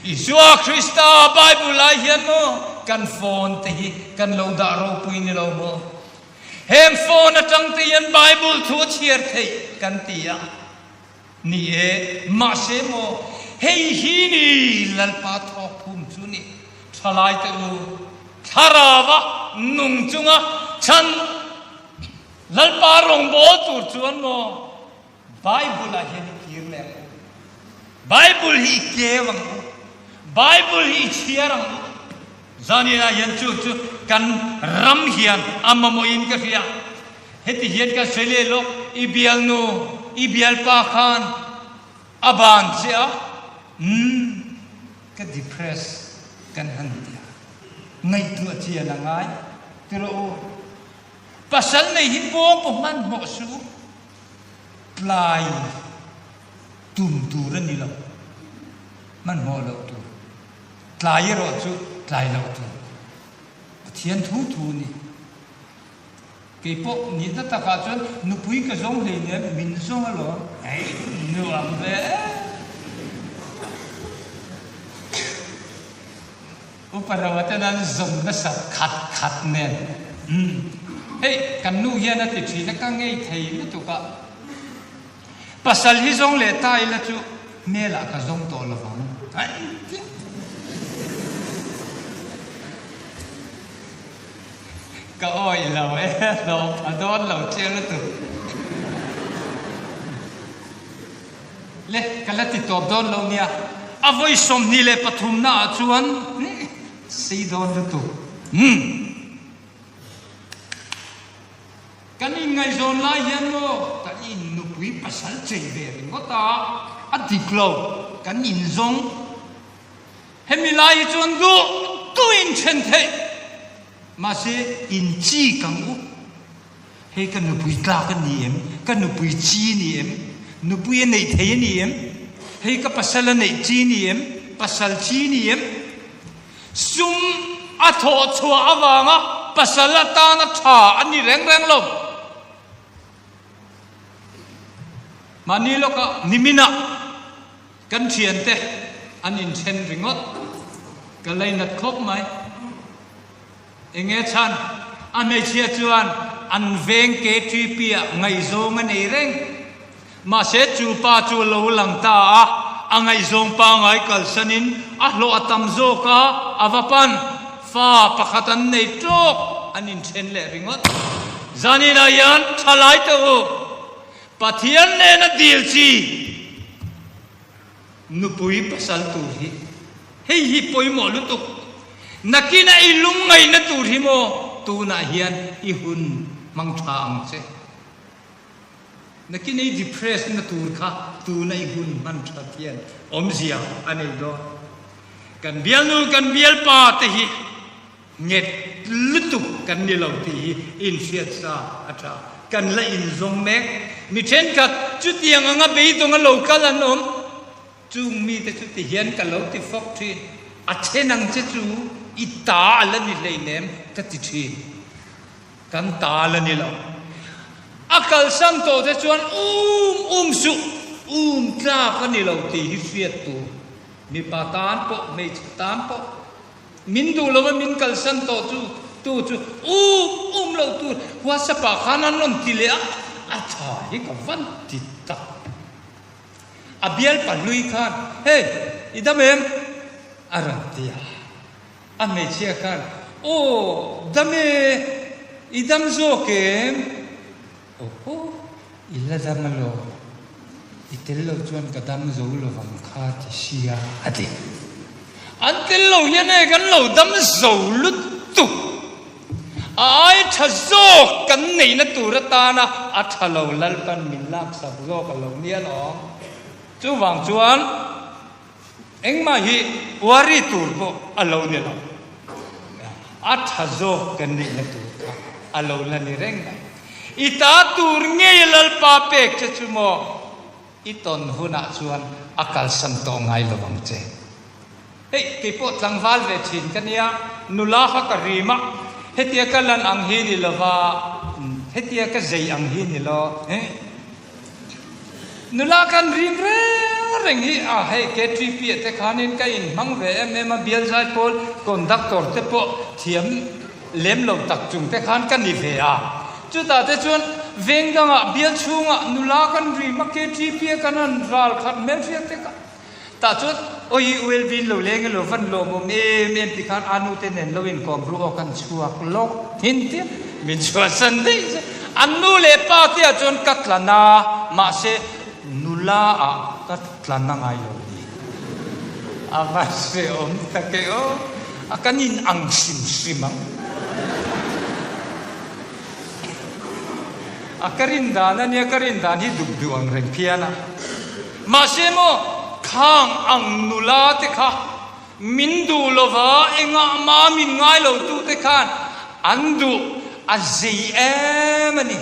Speaker 1: Isua Krista Bible ai hian maw kan phone te hi kan lo dah ropui ni lo maw? Heng phone atang te hian Bible thu a chhiar theih kan ti a. Ni e, mahse maw hei hi ni Lalpa thawk phum chu ni. Thalai te u, thlarau a nung chunga chhan Lalpa rawngbâwl tur chuan maw Bible ah hian i kir leh ang u. Bible hi i keu ang u. Bible hi i chhiar ang u. Zaninah hian chu chu kan ram hian a mamawhin ka hria. Heti hian kan sawi leh lawk, i bialnu, i bialpa khan a ban che a, umm, ka depress kan han ti a, ngaihtuah chian a ngai ti rawh u. Pasal nei hi pawng pawh hmanhmawh suh u, tlai tum tur a ni lo, hmanhmawh loh tur, tlai erawh chu tlai loh tur, Pathian thu thu a ni. Kei pawh nihna takah chuan nupui ka zawng hleinem min zawng alawm. Hei nuam ve e. Upa Rova ten an zawm nasat khat khat nen. Umm hei kan nu hian a ti thin a ka ngei thei lutuk a. Pasal hi zawng leh ta ila chu hmelah ka zawng tawh lovang. Ka awih lo e, hlawm a dawn lo chiang lutuk. Le, ka la ti tawp dawn lo nia. A vawi 23 naah chuan sei dawn lutuk. Umm. Kan inngaihzawn lai hian maw kan in nupui pasal chei ve ringawt a, a dik lo, kan inzawng. Hemi lai hi chuan duh duh in then theih. Mahse, in chik ang u. Hei ka nupui tlak a ni em? Ka nupui chi a ni em? Nupui a neih thei a ni em? Hei ka pasal a neih chi a ni em? Pasal chi a ni em? Sum a thawh chhuah avanga pasal atana tha a ni reng reng lo. Mahni lawkah niminah kan thiante an inthen ringawt. Ka lainat khawp mai. Enge chhan? A hmeichhia chuan an veng KTP ah ngaihzawng a nei reng. Mahse chu pa chu a lo lang ta a, a ngaihzawng pangai kalsanin a hlawh a tam zawk a, a va pan. Fa pakhat an nei tawk, an inthen leh ringawt. Zaninah hian thalai teh u, Pathian nena dil chi. Nupui pasal tur hi hei hi pawimawh lutuk. Nakina i lungngaihna tur hi maw tunah hian i hun hmang tha ang che. Nakina i depress na tur kha tuna i hun hman that hian awmzia a nei dawn. Kan bialnu kan bialpa te hi Nghet lutuk kan ni lo tih hi inhriat sa a tha. Kan la inzawng mek. Mi thenkhat chutiang anga beidawng a lo kal an awm. Chung mite chu ti hian ka lo ti fawk thin. A then ang che chu i ta a la ni hleinem ka ti thin. Kan ta la ni lo. A kalsan tawh te chuan um um suh, um tlak a ni lo tih hi hriat tur. Mipa tan pawh hmeichhe tan pawh. Min duh lo a min kalsan tawh chu tu chu um um lo tur WhatsApp ah khan an rawn ti leh a, a tha hi ka van ti tak. A bial pahlui khan hei i dam em? a rawn ti a, a hmeichhia khan aw dam e, i dam zawk em? Awhaw, i la dam alaw? I tel lo chuan ka dam zo lovang kha ti sia a ti. An tel lo hian hei kan lo dam zo lutuk. A ai tha zawk kan neihna tur atana a tha lo Lalpan min laksak zawk a lo nia lawm. Chuvang chuan. Engmah hi worry tur pawh a lo ni lo. A tha zawk kan nihna tur kha a lo la ni reng mai. I ta tur ngei Lalpa pek che chu maw i tawn hunah chuan a kalsan tawh ngai lo ang che. Hei kei pawh tlangval ve thin ka nia, nula kha ka rim a, hetia ka lan ang hi ni lova, hetia ka zei ang hi ni lo. Nula kan rim reng reng hi a hei KTP ah te khanin ka inhmang ve em em a, bial zaipawl conductor te pawh thiam lem lo tak chung te khan ka ni ve a. Chutah te chuan veng dangah bial chhungah nula kan rim a, KTP a kan han ral khat hmelhriat te kha Tah chuan awi ULB in lo leng elo van lawmawm em em ti khan a nute nen lo inkawm ru aw kan chhuak lawk thin tia min chhuahsan daih che. An nu leh pa te ah chuan ka tlan a, mahse nula ah ka tlan a ngai lo ni. A va hrehawm tak e aw, a kan in ang hrim hrim ang. A ka rin dan a nia, ka rin dan hi dup duh ang reng phian a. Mahse maw, khang ang nula te kha min duh lova engah mah min ngai lo tu te khan an duh a zei em a ni,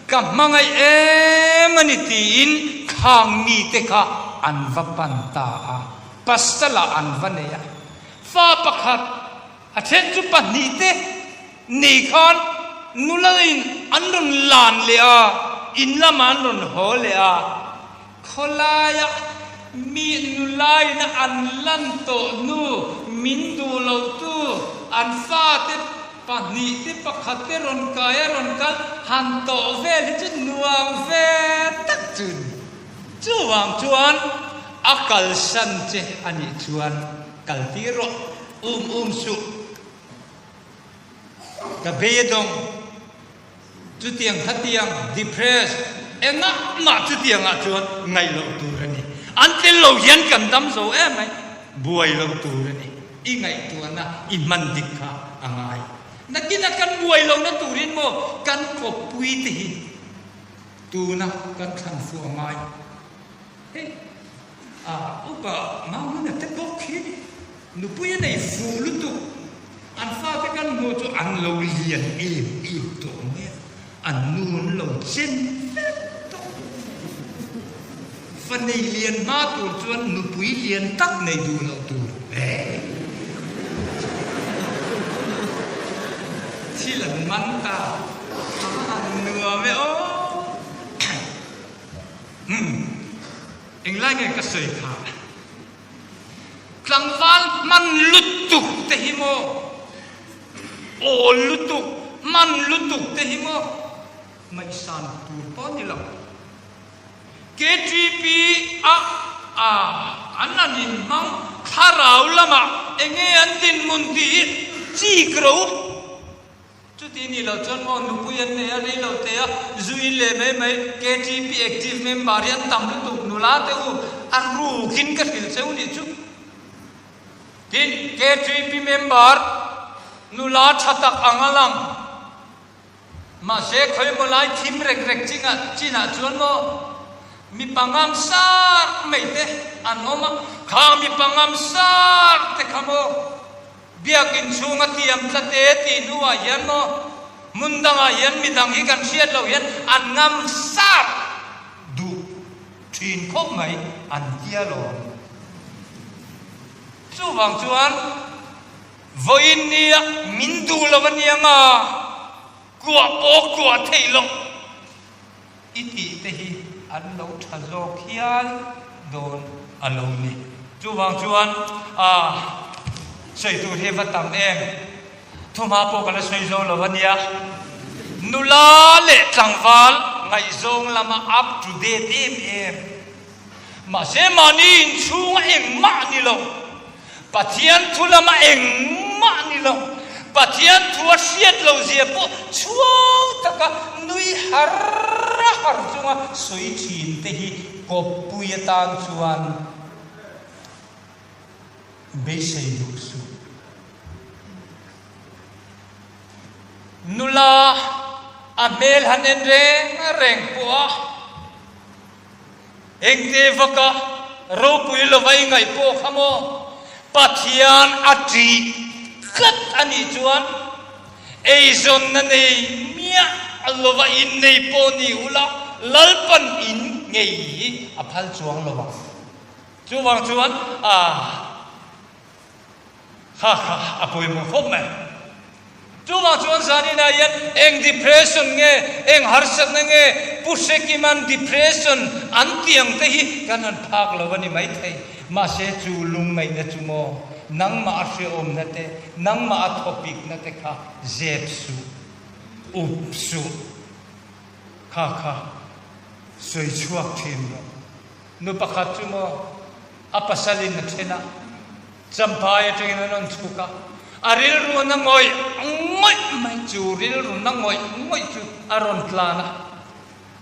Speaker 1: ka hmangaih em a ni tiin khang mi te kha an va pan ta a, pasal ah an va nei a. Fa pakhat A then chu pahnihte nei khan nula in an rawn lan leh a, in lamah an rawn haw leh a. Khawlaia mi nulain an lan tawh hnu min duh lotu an fate pahnihte pakhatte rawn kai a rawn kal han tawh vel hi chu nuam ve tak chu a ni. Chuvang chuan a kalsan che a nih chuan kaltir rawh. Um um suh. Ka bei a dawng. Chutiang khatiang depress engah mah chutiangah chuan ngaih loh tur a ni. An tel lo hian kan dam zo em mai. Buai lo tur a ni. I ngaihtuahna i hman dik kha a ngai. Nakina kan buai lohna turin maw kan kawppui te hi tuna kan thlan fuh a ngai. Hei a upa Mahmuna te bawk hi nupui a nei fuh lutuk. An fate kan hmuh chu an lo lian em em tawh mai a, an nu an lo chen vek tawh. Fa nei lian hma tur chuan nupui lian tak nei duh loh tur eh. Thil an man ta a va han nuam e aw. Umm englai nge ka sawi kha? Tlangval hman lutuk te hi maw? Awl lutuk, hman lutuk te hi maw? Ngaihsan tur pawh ni lo. KTP a a an an inhmang thlarau lamah enge an dinhmun tih hi chik ro. Chuti nih loh chuan maw nupui an nei a, rei lo te a, zu in leh mai mai, KTP active member hi an tam lutuk, nula te u a rukin ka hrilh cheu nih chu. Tin, KTP member nula tha tak ang a lang, mahse khawimaw lai thim rek rek chingah chinah chuan maw mipa ngam sar mai te an awm a, khang mipa ngam sar te kha maw Biakinn chhunga tiam tla te tih hnuah hian maw hmun dangah hian midang hi kan hriat loh hian an ngam sap duh thin khawp mai an tia lawm. Chuvang chuan vawiin nia min duh lo ania nga kuah pawh kuah theih loh. I tih te hi an lo tha zawk hial dawn a lo ni. Chuvang chuan a sawi tur hi va tam em? Thumha pawh ka la sawi zo lo a nia. Nula leh tlangval ngaihzawng lama up to date em em. Mahse mahni inchhunga engmah ni lo. Pathian thu lama engmah ni lo, Pathian thu a hriat lo zia pawh chhuang taka nui har a har chunga sawi thin te hi kawppui atan chuan beisei duh suh. Nula a hmel han en reng reng pawh a. Engte vaka ropui lova i ngaih pawh kha maw? Pathian a ṭih tlat a nih chuan eizawnna nei miah lova innei pawh ni ula Lalpan in ngei hi a phal chuang lo ang. Chuvang chuan a. Ha ha, a pawimawh khawp mai. Chuvang chuan zaninah hian eng depression nge, eng harsatna nge Pu Hrekiman depression an tih ang te hi kan han phak lo a ni maithei. Mahse chu lungngaihna chu maw nangmah a hrehawmna te, nangmah a thawpikna te kha zep suh, up suh. Kha kha sawi chhuak thin rawh. Nu pakhat chu maw a pasalin a then a, Champhai atangin an rawn chhuk a, a rilru na ngawih ngawih mai chu rilru na ngawih ngawih chu a rawn tlan a.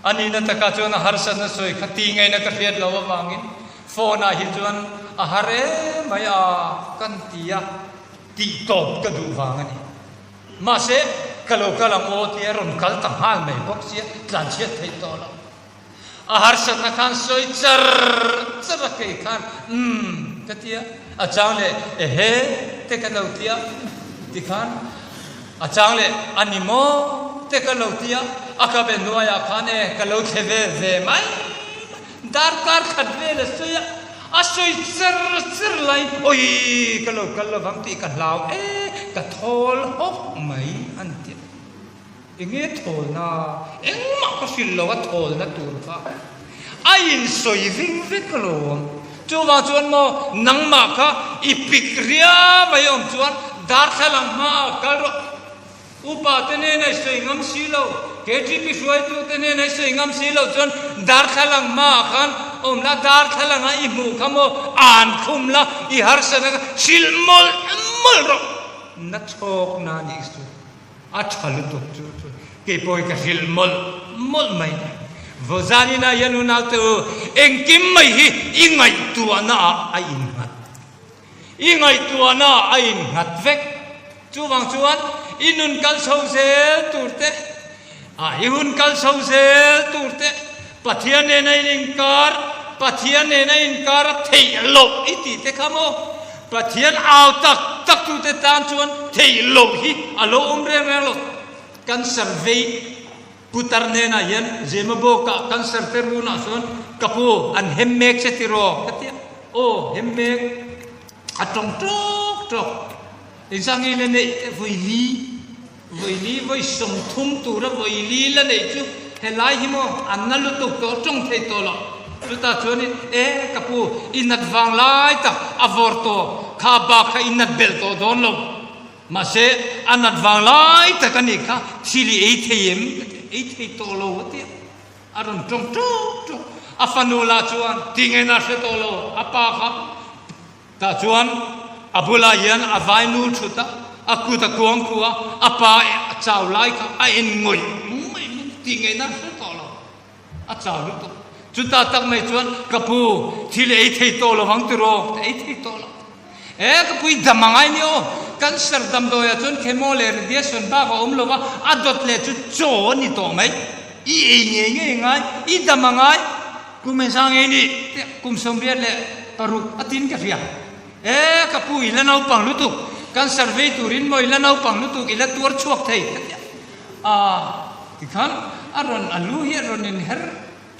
Speaker 1: A nihna takah chuan a harsatna sawi kha ti ngaihna ka hriat loh avangin phone ah hi chuan a har em mai a kan ti a, tih tawp ka duh vang a ni. Mahse, ka lo kal ang aw tia rawn kal ta nghal mai bawk sia, tlanchhiat theih tawh loh. A harsatna khan sawi char char a kei khan umm ka ti a, a chang leh ehe te ka lo ti a tikhan a chang leh a ni maw te ka lo ti a, a ka be hnuaiah khan e ka lo thle ve ve mai mai, darkar khat vel a sawi a, a sawi char char laiin awii ka lo kal lovang tih ka hlau e ka thawl hawk mai a ni tih. Enge thawlna? Engmah ka hrilh lo a thawlna tur kha a insawi ving vek alawm. Chuvang chuan maw nangmah kha i pik ria mai awm chuan darthlalang hmaah kal rawh. Upa te hnena i sawi ngam si lo, KTP hruaitu te hnena i sawi ngam si lo chuan darthlalang hmaah khan awm la, darthlalanga i hmuh kha maw an khum la, i harsatna kha hrilh mawlh mawlh rawh. Na chhawkna nih chu. A tha lutuk chu chu keipawhin ka hrilh mawlh mawlh mai. Vaw zaninah hian unaute u, engkim mai hi i ngaihtuahnaah a innghat. I ngaihtuahnaah a innghat vek. Chuvang chuan i nun kal chho zel tur te, ah i hun kal chho zel tur te, Pathian nena in inkar, Pathian nena inkar a theih loh i tih te kha maw? Pathian au tak tak tute tan chuan theih loh hi a lo awm reng reng lo. Cancer vei putar hnenah hian Zemabawkah cancer te runah chuan ka pu an hem mek che tiraw ka ti a, aw hem mek a tawng tawk tawk. Engzah nge la neih te vawi li, vawi li vawi 30 tura vawi li la neih chu helai hi maw an na lutuk tawh tawng thei tawh lo. Chutah chuanin e ka pu i nat vang lai tak a vawr tawh kha bak kha i nat belh tawh dawn lo. Mahse a nat vang lai tak a nih kha thil i ei thei em? Ka ti a, ei thei tawh lo a ti a, a rawn tawng tawk tawk. A fanu lah chuan tingeina hre tawh lo a pa kha. Tah chuan a bulah hian a vai nu thut a, a kut a kuang khu a, a pa a chau lai kha a en ngawih ngawih mai, tih ngaihna a hre tawh lo, a chau lutuk. Chutah tak mai chuan, Ka pu, thil ei thei tawh lo ang tiraw? Ka ei thei tawh lo. E, ka pu i dam angai nia aw, cancer damdawiah chuan chemo leh radiation bak a awm lo va, a dawt leh chu chaw a ni tawh mai. I ei ngei ngei ngai, i dam angai. Kum engzah nge nih? Tiah kum 86 a tin ka hria. E, ka pu i la naupang lutuk, cancer vei turin maw i la naupang lutuk i la tuar chhuak thei ka ti a. Aa, tikhan a rawn a lu hi a rawn inher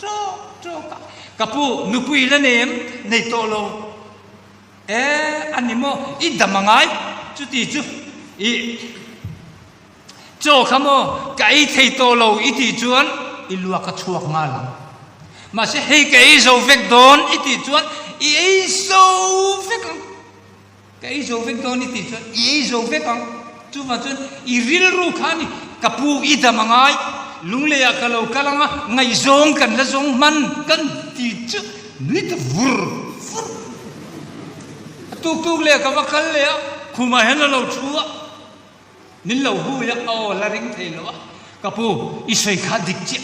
Speaker 1: ṭawk ṭawk a. Ka pu, nupui i la nei em? Nei tawh lo. E, a ni maw? I dam a ngai chuti chu i. Chaw kha maw ka ei thei tawh lo i tih chuan i luak a chhuak nghal ang. Mahse hei ka ei zo vek dawn i tih chuan i ei zo vek ang. Ka ei zo vek dawn i tih chuan i ei zo vek ang. Chuvang chuan i rilru kha a ni, ka pu i dam a ngai, lungleiah ka lo kal ang a, ngaihzawng kan la zawng hman kan ti chu nui ta vur vur. A tuk tuk leh ka va kal leh a, khumah hian a lo thu a. Min lo hui a, a aw la ring thei lo a, Ka pu, i sawi kha dik chiah,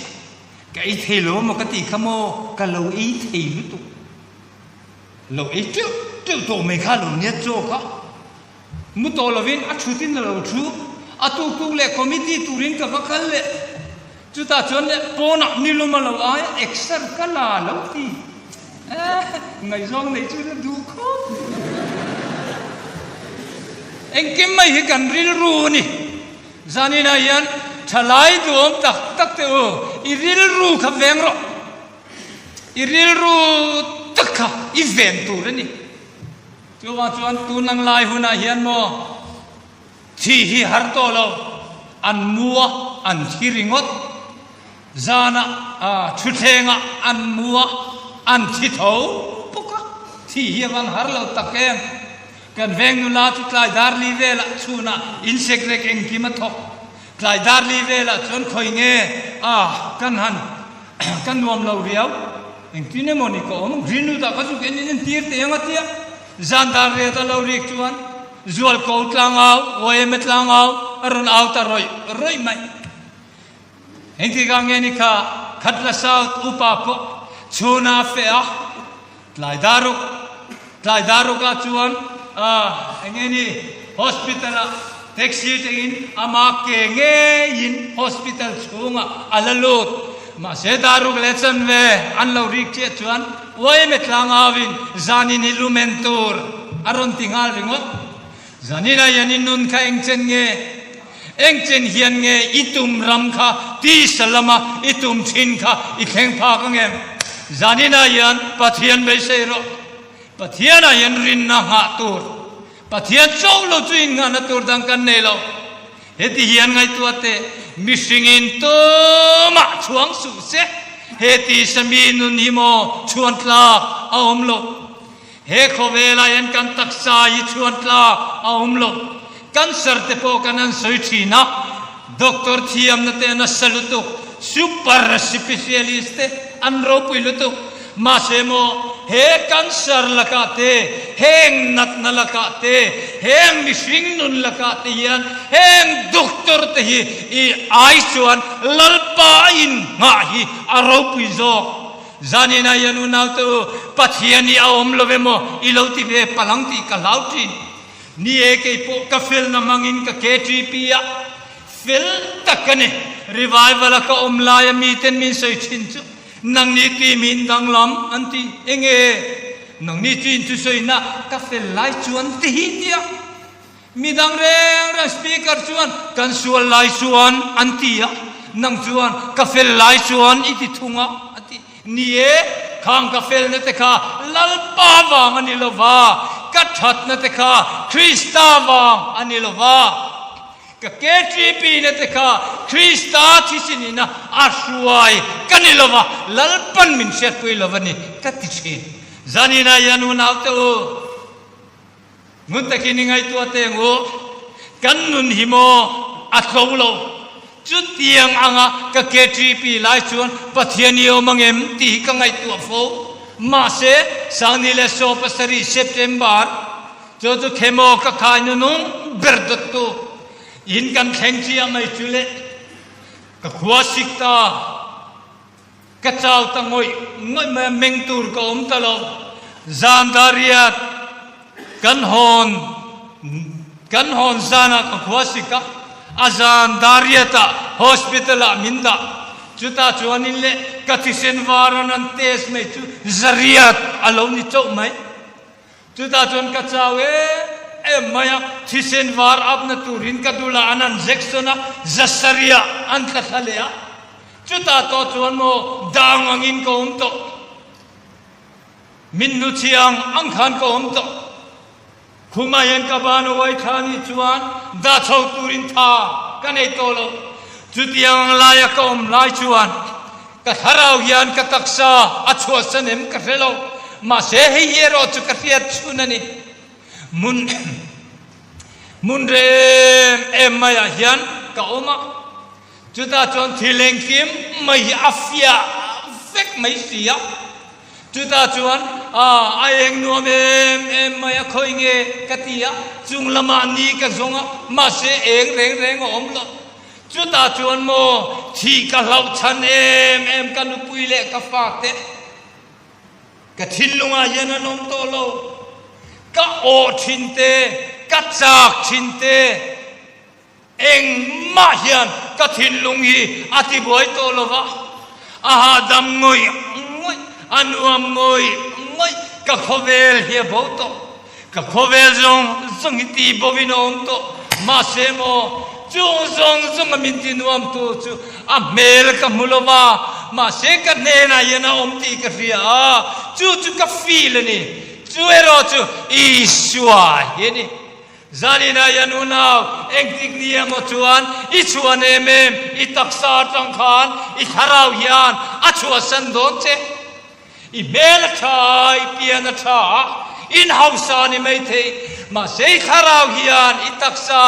Speaker 1: ka ei thei lo amaw ka tih kha maw, ka lo ei thei lutuk, lo ei teuh teuh tawh mai kha lo nia chaw kha mu tawh lovin a thutin a lo thu, a tuk tuk leh committee turin ka va kal leh. Chutah chuan le pawnah nilum a lo ai a, exer ka la lo ti. Eh, ngaihzawng neih chu la duh khawp. Engkim mai hi kan rilru a ni. Zaninah hian thalai duhawm tak tak teh u, i rilru kha veng rawh. I rilru tak kha i ven tur a ni. Chuvang chuan tun ang lai hunah hian maw, Thi hi har tawh lo, an mu a, an thi ringawt. Zanah thutthlengah an mu a, an thi tho bawk a. Thi hi a van har lo tak em. Kan veng nula chu tlai dar li velah chhunah insekrek engkim a thawk. Tlai dar li velah chuan khawi nge a kan han ka nuam lo riau. Engtin emaw ni ka awm, Greenwood ah ka zuk en in entir teh ang a tia. Zan dar riat a lo rik chuan Zualko tlangau, YMA tlangau a rawn au ta rawih rawih mai. Engtikah nge ni kha Khatla South upa pawh chhuna a feh a, tlai daruk, tlai darukah chuan eng nge ni hospital ah taxi tangin ama ke ngeiin hospital chhungah a la lut. Mahse daruk leh chanve an lo rik chiah chuan YMA tlangauin zanin hi lumen tur a rawn ti nghal ringawt. Zanin ah hian i nun kha eng chen nge? Eng chen hian nge i tum ram kha tisa lama i tum thin kha i thleng phak ang em? Zanin ah hian Pathian beisei rawh. Pathian ah hian rinna nghah tur. Pathian chauh lo chu innghahna tur dang kan nei lo. Heti hian ngaihtuah teh, mihringin tumah chhuang suh se, he tisa mi nun hi maw chhuan tlak a awm lo. He khawvelah hian kan taksa hi chhuan tlak a awm lo. Cancer te pawh kan an sawi thin a, doctor thiamna te a nasa lutuk, super specialist te an ropui lutuk. Mahse maw, he cancer lakah te, heng natna lakah te, heng mihring nun lakah te hian heng doctor te hi i ai chuan Lalpa. Lalpa a innghah hi a ropui zawk. Zanin ah hian unaute u, Pathian hi a awm lo emaw i lo ti ve palang tih ka hlau thin. Ni e, kei pawh ka felna hmangin ka KTP a fel tak a ni. Revival a ka awm laia miten min sawi thin chu nangni team hi in danglam an ti. Enge nangni chu in thusawi-na ka fel lai chuan ti hi tia midang reng reng speaker chuan kan sual lai chuan an ti a, nang chuan ka fel lai chuan i ti thung a a ti. Ni e, khang ka felna te kha Lalpa vang a ni lo va, ka thatna te kha Krista vang a ni lo va, ka KTP na te kha Krista thisinina a hruai ka ni lo va, Lalpan min hriatpui lo va ni ka ti thin. Zanina hian unaute u, Ngun takin i ngaihtuah teng u, kan nun hi maw a tlo lo. Chutiang anga ka KTP lai chuan Pathian i awm angem tih hi ka ngaihtuah fo. Mahse, Sangni leh Saw pasarih September chu chu khemaw ka khai nunung ber dawttu in kan thleng chiah mai chu le. Ka khua sik ta. Ka chau ta ngawih ngawih mai a, meng tur ka awm ta lo. Zan dariat kan hawn kan hawn zanah ka khua sik a, a zan dariatah hospital ah min dah. Chutah chuanin leh ka thisen var an an test mai chu zariat a lo ni chauh mai. Chutah chuan ka chau em em mai a, thisen var apna turin ka dulah an han jection a, zasariah an tla thla leh a. Chutah tawh chuan maw dang angin ka awm tawh, min hnuchhiang ang khan ka awm tawh. Khumah hian ka ban a uai thla nih chuan dah chho turin tha ka nei tawh lo. Chutiang ang laia ka awm lai chuan Ka thlarau hian ka taksa a chhuahsan em ka hre lo, mahse hei hi erawh chu ka hriat chhun a ni. Hmun hmun rem em maiah hian ka awm a, chutah chuan thil engkim mai hi a fiah vek mai si a, chutah chuan a eng nuam em em mai a khawi nge ka ti a, chung lamah ni ka zawng a, mahse eng reng reng a awm lo. Chutah chuan maw thih ka hlauh chhan em em ka nupui leh ka fate ka thinlungah hian an awm tawh lo. Ka awh thin te, ka chak thin te, engmah hian ka thinlung hi a tibuai tawh lo va. A hahdam ngawih ngawih, a nuam ngawih ngawih, ka khawvel hi a bo tawh. Ka khawvel zawng zawng hi ti bo in a awm tawh. Mahse maw, chung zawng zawng a min ti nuam tu chu a hmel ka hmu lo va, mahse ka hnenah hian a awm tih ka hria a, chu chu ka feel a ni. Chu erawh chu Isua hi a ni. Zaninah hian unau, engtik ni emaw chuan i chhuan em em, i taksa atang khan i thlarau hian a chhuahsan dawn che. I hmel a tha a, i pian a tha a, in hausa a ni maithei. Mahse i thlarau hian i taksa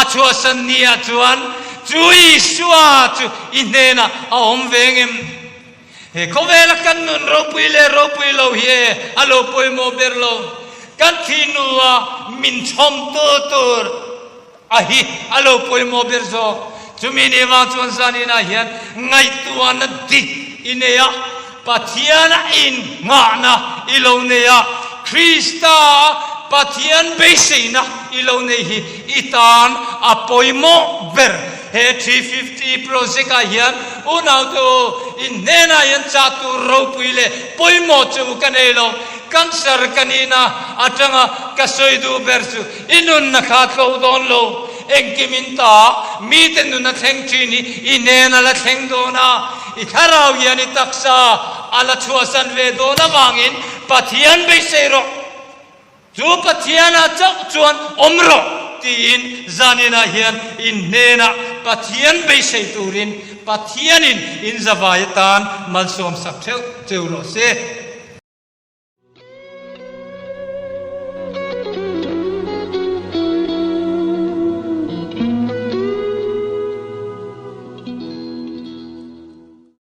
Speaker 1: a chhuahsan ni ah chuan chu Isua chu i hnenah a awm ve ngem? He khawvela kan nun ropui leh ropui lo hi e a lo pawimawh ber lo. Kan thih hnua min chhawmtu tur A hi a lo pawimawh ber zawk. Chumi ni vang chuan zaninah hian ngaihtuahna dik i nei a, Pathiana innghahna i lo nei a, Krista Pathian beiseina i lo nei hi i tan a pawimawh ber. He 350 project ah hian unaute u, in hnenah hian chah tur ropui leh pawimawh chu ka nei lo. Cancer ka nihna atanga ka sawi duh ber chu I nunna kha tlo dawn lo, engkim in ta, mite nun a thleng thin hi i nen a la thleng dawn a, i thlarau hian i taksa a la chhuahsan ve dawn avangin Pathian beisei rawh, chu Pathianah chauh chuan awm rawh tiin zaninah hian in hnenah Pathian beisei turin Pathianin in zavai atan malsawmsak theuh cheu rawh se.